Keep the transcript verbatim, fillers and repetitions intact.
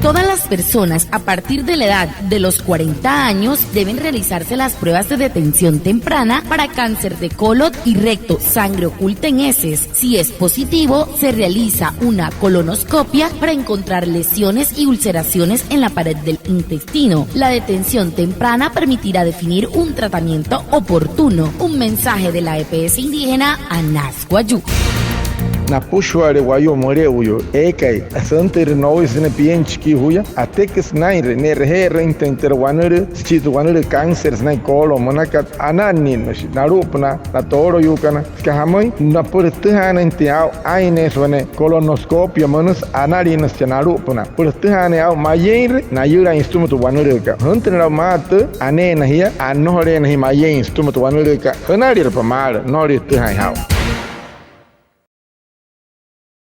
Todas las personas a partir de la edad de los cuarenta años deben realizarse las pruebas de detención temprana para cáncer de colon y recto, sangre oculta en heces. Si es positivo, se realiza una colonoscopia para encontrar lesiones y ulceraciones en la pared del intestino. La detención temprana permitirá definir un tratamiento oportuno. Un mensaje de la E P S indígena Anas Wayuu. Napüshua'ale wayuu müle'uyuu eekai süntüin noui sünain pienchi shikii juya, ateküsü naa'inrüin ne'reje'erüinjatüin tü wanülüü, süchi tü wanülüü cáncer sünain colon münakat, ana'anninnüshi nalu'upünaa na tooloyuukana. Süka jamüin, napüla jütüjaanüinjatüin aa'u aa'ineesü wane colonoscopia münüsü, analinnüsü chaa nalu'upünaa. Napüla jütüjaanüin aa'u mayeinre, nayülain sütüma tü wanülüükat. Jüntünüla maa tü, aneena jia, annujoleena jia mayein sütüma tü wanülüükat. Jünalirapa maalü, nnojolüin jütüjaain jaa'u.